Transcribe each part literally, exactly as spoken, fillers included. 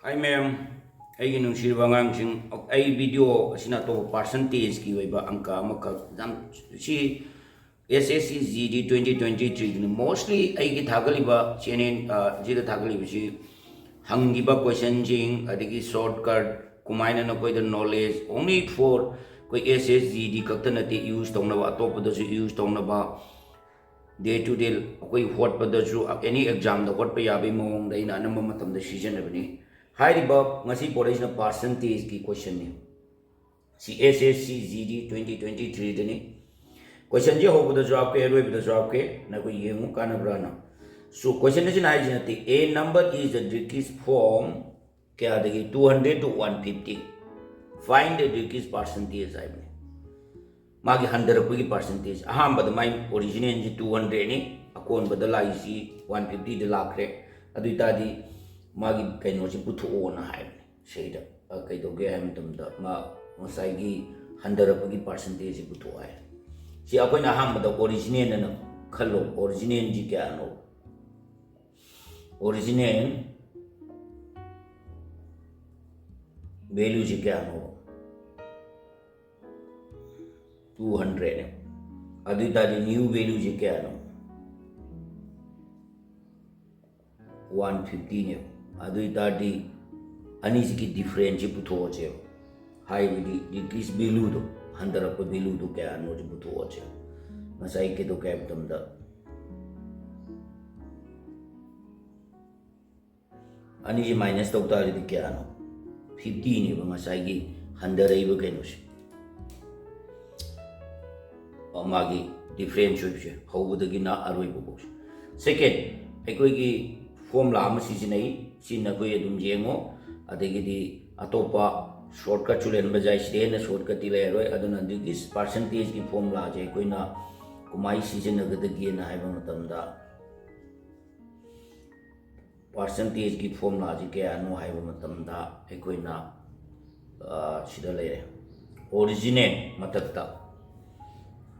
Hi ma'am, ꯑꯩꯒꯤ ꯅꯨꯡꯁꯤꯔꯕ ꯑꯉꯥꯡꯁꯤꯡ, ꯑꯩ video ꯑꯁꯤꯅ ꯑꯇꯣꯞꯄ percentageꯀꯤ ꯑꯣꯏꯕ ꯑꯪꯀ ꯑꯃꯈꯛ ꯌꯥꯝ, ꯁꯤ S S C G D twenty twenty-threeꯒꯤꯅꯤ꯫ Mostly ꯑꯩꯒꯤ ꯊꯥꯒꯠꯂꯤꯕ channel, ꯑ, ꯁꯤꯗ ꯊꯥꯒꯠꯂꯤꯕꯁꯤ ꯍꯪꯈꯤꯕ questionꯁꯤꯡ, ꯑꯗꯒꯤ shortcut, ꯀꯃꯥꯏꯅ ꯅꯈꯣꯏꯗ knowledge, only for ꯑꯩꯈꯣꯏ S S G D ꯈꯛꯇ ꯅꯠꯇꯦ use ꯇꯧꯅꯕ, ꯑꯇꯣꯞꯄꯗꯁꯨ use ꯇꯧꯅꯕ, day to day ꯑꯩꯈꯣꯏ ꯍꯣꯠꯄꯗꯁꯨ, any examꯗ ꯍꯣꯠꯄ ꯌꯥꯕꯒꯤ ꯃꯑꯣꯡꯗ ꯑꯩꯅ ꯑꯅꯝꯕ ꯃꯇꯝꯗ ꯁꯤꯖꯤꯟꯅꯕꯅꯤ꯫ ꯍꯥꯏꯔꯤꯕ ꯉꯁꯤ ꯄꯣꯔꯛꯏꯁꯤꯅ percentageꯀꯤ questionꯅꯤ꯫ ꯁꯤ S S C G D twenty twenty-threeꯗꯅꯤ꯫ Questionꯁꯤ ꯍꯧꯕꯗꯁꯨ ꯍꯥꯞꯀꯦ, ꯑꯔꯣꯏꯕꯗꯁꯨ ꯍꯥꯞꯀꯦ, ꯅꯈꯣꯏ ꯌꯦꯡꯉꯨ ꯀꯥꯟꯅꯕ꯭ꯔꯥꯅ꯫ So, question ꯑꯁꯤꯅ ꯍꯥꯏꯁꯤ ꯅꯠꯇꯦ, "A number is the decrease from ꯀꯌꯥꯗꯒꯤ, two hundred to one fifty, find the decrease percentage" ꯍꯥꯏꯕꯅꯤ꯫ ꯃꯥꯒꯤ ꯍꯟꯊꯔꯛꯄꯒꯤ percentage, ꯑꯍꯥꯟꯕꯗ ꯃꯥꯏ originalꯁꯤ two hundredꯅꯤ, ꯑꯀꯣꯟꯕꯗ ꯂꯥꯛꯏꯁꯤ one fiftyꯗ ꯂꯥꯛꯈ꯭ꯔꯦ꯫ ꯑꯗꯨ ꯑꯣꯏꯇꯥꯔꯗꯤ ꯃꯥꯒꯤ ꯀꯩꯅꯣꯁꯤ ꯄꯨꯊꯣꯛꯑꯣꯅ ꯍꯥꯏꯕꯅꯤ꯫ ꯁꯤꯗ, ꯑ, ꯀꯩꯗꯧꯒꯦ ꯍꯥꯏꯕ ꯃꯇꯝꯗ ꯃꯥ ꯉꯁꯥꯏꯒꯤ ꯍꯟꯊꯔꯛꯄꯒꯤ percentageꯁꯤ ꯄꯨꯊꯣꯛꯑꯣ ꯍꯥꯏ꯫ ꯁꯤ ꯑꯩꯈꯣꯏꯅ ꯑꯍꯥꯟꯕꯗ originalꯑꯅ ꯈꯜꯂꯣ, originalꯁꯤ ꯀꯌꯥꯅꯣ? Original valueꯁꯤ ꯀꯌꯥꯅꯣ? Two hundredꯅꯦ꯫ ꯑꯗꯨ ꯑꯣꯏꯇꯥꯔꯗꯤ new valueꯁꯤ ꯀꯌꯥꯅꯣ? One fiftyꯅꯦ꯫ ꯑꯗꯨ ꯑꯣꯏꯇꯥꯔꯗꯤ ꯑꯅꯤꯁꯤꯒꯤ differenceꯁꯤ ꯄꯨꯊꯣꯛꯑꯁꯦꯕ꯫ ꯍꯥꯏꯕꯗꯤ decrease valueꯗꯣ, ꯍꯟꯊꯔꯛꯄ valueꯗꯣ ꯀꯌꯥꯅꯣꯁꯦ ꯄꯨꯊꯣꯛꯑꯁꯦꯕ꯫ ꯉꯁꯥꯏ ꯀꯩꯗꯧꯒꯦ ꯍꯥꯏꯕ ꯃꯇꯝꯗ ꯑꯅꯤꯁꯤ minus ꯇꯧ ꯇꯥꯔꯗꯤ ꯀꯌꯥꯅꯣ? Fiftyꯅꯦꯕ ꯉꯁꯥꯏꯒꯤ ꯍꯟꯊꯔꯛꯏꯕ ꯀꯩꯅꯣꯁꯦ꯫ ꯑ, ꯃꯥꯒꯤ difference ꯑꯣꯏꯕꯁꯦ ꯍꯧꯕꯗꯒꯤꯅ ꯑꯔꯣꯏꯕ ꯐꯥꯎꯁꯦ꯫ Second, ꯑꯩꯈꯣꯏꯒꯤ formula ꯑꯃ ꯁꯤꯖꯤꯟꯅꯩ, ꯁꯤ ꯅꯈꯣꯏ ꯑꯗꯨꯝ ꯌꯦꯡꯉꯣ꯫ ꯑꯗꯒꯤꯗꯤ ꯑꯇꯣꯞꯄ shortcutꯁꯨ ꯂꯩꯔꯝꯕ ꯌꯥꯏ, ꯁꯤꯗꯩ ꯍꯦꯟꯅ shortcutꯇꯤ ꯂꯩꯔꯔꯣꯏ꯫ ꯑꯗꯨꯅ ꯑꯗꯨꯒꯤ percentageꯀꯤ formulaꯁꯦ ꯑꯩꯈꯣꯏꯅ ꯀꯃꯥꯏꯅ ꯁꯤꯖꯤꯟꯅꯒꯗꯒꯦꯅ ꯍꯥꯏꯕ ꯃꯇꯝꯗ, percentageꯀꯤ formulaꯁꯤ ꯀꯌꯥꯅꯣ ꯍꯥꯏꯕ ꯃꯇꯝꯗ ꯑꯩꯈꯣꯏꯅ, ꯑ, ꯁꯤꯗ ꯂꯩꯔꯦ, original ꯃꯊꯛꯇ꯫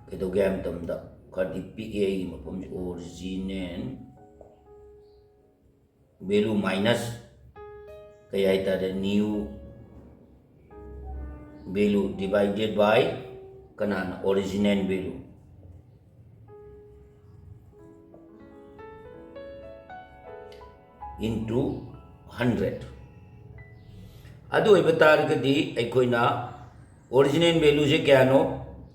ꯀꯩꯗꯧꯒꯦ ꯍꯥꯏꯕ ꯃꯇꯝꯗ ꯈꯔꯗꯤ ꯄꯤꯛꯑꯦ ꯑꯩꯒꯤ ꯃꯐꯝꯁꯦ, original value minus ꯀꯩ ꯍꯥꯏꯇꯥꯔꯦ, new value divided by ꯀꯅꯥꯅ? Original value into hundred꯫ ꯑꯗꯨ ꯑꯣꯏꯕ ꯇꯥꯔꯒꯗꯤ ꯑꯩꯈꯣꯏꯅ original valueꯁꯦ ꯀꯌꯥꯅꯣ,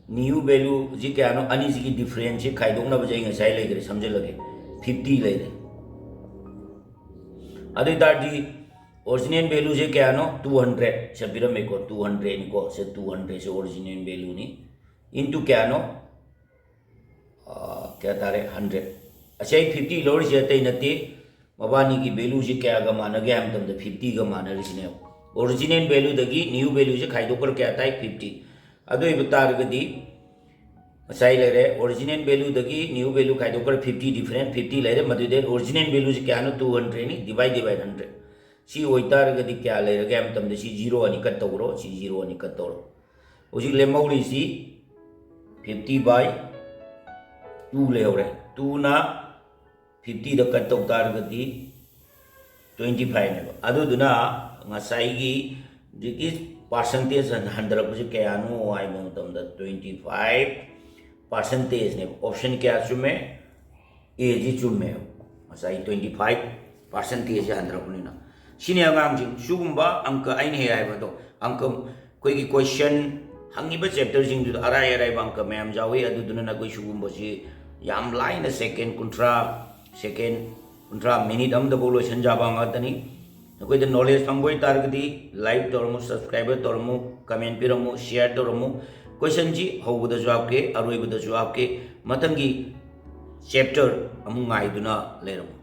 new valueꯁꯤ ꯀꯌꯥꯅꯣ, ꯑꯅꯤꯁꯤꯒꯤ differenceꯁꯦ ꯈꯥꯏꯗꯣꯛꯅꯕꯁꯦ ꯑꯩ ꯉꯁꯥꯏ ꯂꯩꯈ꯭ꯔꯦ, ꯁꯝꯖꯜꯂꯒꯦ, fifty ꯂꯩꯔꯦ꯫ ꯑꯗꯨ ꯑꯣꯏ ꯇꯥꯔꯗꯤ original valueꯁꯦ ꯀꯌꯥꯅꯣ? Two hundred ꯁꯦ ꯄꯤꯔꯝꯃꯦꯀꯣ, two hundredꯅꯤꯀꯣ, ꯁꯦ two hundredꯁꯦ original valueꯅꯤ, into ꯀꯌꯥꯅꯣ? ꯑꯥ, ꯀꯌꯥ ꯇꯥꯔꯦ? Hundred꯫ ꯑꯁꯤ ꯑꯩ fifty ꯂꯧꯔꯤꯁꯦ ꯑꯇꯩ ꯅꯠꯇꯦ, ꯃꯕꯥꯅꯤꯒꯤ valueꯁꯤ ꯀꯌꯥꯒ ꯃꯥꯟꯅꯒꯦ ꯍꯥꯏꯕ ꯃꯇꯝꯗ fiftyꯒ ꯃꯥꯟꯅꯔꯤꯁꯤꯅꯦꯕ꯫ Original valueꯗꯒꯤ new valueꯁꯦ ꯈꯥꯏꯗꯣꯛꯈ꯭ꯔ ꯀꯌꯥ ꯇꯥꯏ? Fifty꯫ ꯑꯗꯨ ꯑꯣꯏꯕ ꯇꯥꯔꯒꯗꯤ ꯉꯁꯥꯏ ꯂꯩꯔꯦ, original valueꯗꯒꯤ new value ꯈꯥꯏꯗꯣꯛꯈ꯭ꯔ fifty different, fifty ꯂꯩꯔꯦ, ꯃꯗꯨꯗꯩ original valueꯁꯤ ꯀꯌꯥꯅꯣ? Two hundredꯅꯤ, divide divide hundred꯫ ꯁꯤ ꯑꯣꯏꯇꯥꯔꯒꯗꯤ ꯀꯌꯥ ꯂꯩꯔꯒꯦ ꯍꯥꯏꯕ ꯃꯇꯝꯗ ꯁꯤ zero ꯑꯅꯤ cut ꯇꯧꯈ꯭ꯔꯣ, ꯁꯤ zero ꯑꯅꯤ cut ꯇꯧꯔꯣ꯫ ꯍꯧꯖꯤꯛ ꯂꯦꯝꯍꯧꯔꯤꯁꯤ fifty by two ꯂꯩꯍꯧꯔꯦ꯫ Twoꯅ fiftyꯗ cut ꯇꯧ ꯇꯥꯔꯒꯗꯤ twenty fiveꯅꯦꯕ꯫ ꯑꯗꯨꯗꯨꯅ ꯉꯁꯥꯏꯒꯤ ꯍꯧꯖꯤꯛꯀꯤ percentage ꯍꯟꯊꯔꯛꯄꯁꯤ ꯀꯌꯥꯅꯣ ꯍꯥꯏꯕ ꯃꯇꯝꯗ twenty five percentageꯅꯦꯕ꯫ Option ꯀꯌꯥ ꯆꯨꯝꯃꯦ? Aꯁꯤ ꯆꯨꯝꯃꯦꯕ꯫ ꯉꯁꯥꯏ twenty five percentageꯁꯤ ꯍꯟꯊꯔꯛꯄꯅꯤꯅ꯫ ꯁꯤꯅꯤ ꯑꯉꯥꯡꯁꯤꯡ, ꯁꯤꯒꯨꯝꯕ ꯑꯪꯀ ꯑꯩꯅ ꯍꯦꯛ ꯍꯥꯏꯕꯗꯣ, ꯑꯪꯀ ꯑꯩꯈꯣꯏꯒꯤ question ꯍꯪꯉꯤꯕ chapterꯁꯤꯡꯗꯨꯗ ꯑꯔꯥꯏ ꯑꯔꯥꯏꯕ ꯑꯪꯀ ꯃꯌꯥꯝ ꯌꯥꯎꯏ꯫ ꯑꯗꯨꯗꯨꯅ ꯅꯈꯣꯏ ꯁꯤꯒꯨꯝꯕꯁꯤ ꯌꯥꯝ ꯂꯥꯏꯅ second ꯀꯨꯟꯊ꯭ꯔꯥ, second ꯀꯨꯟꯊ꯭ꯔꯥ, minute ꯑꯃꯗꯐꯥꯎ ꯂꯣꯏꯁꯤꯟ ꯌꯥꯕ ꯉꯥꯛꯇꯅꯤ꯫ ꯅꯈꯣꯏꯗ knowledge ꯐꯪꯕ ꯑꯣꯏꯇꯥꯔꯒꯗꯤ like ꯇꯧꯔꯝꯃꯨ, subscribe ꯇꯧꯔꯝꯃꯨ, comment ꯄꯤꯔꯝꯃꯨ, share ꯇꯧꯔꯝꯃꯨ꯫ Questionꯁꯤ ꯍꯧꯕꯗꯁꯨ ꯍꯥꯞꯀꯦ, ꯑꯔꯣꯏꯕꯗꯁꯨ ꯍꯥꯞꯀꯦ꯫ ꯃꯊꯪꯒꯤ chapter ꯑꯃꯨꯛ ꯉꯥꯏꯗꯨꯅ ꯂꯩꯔꯝꯃꯨ꯫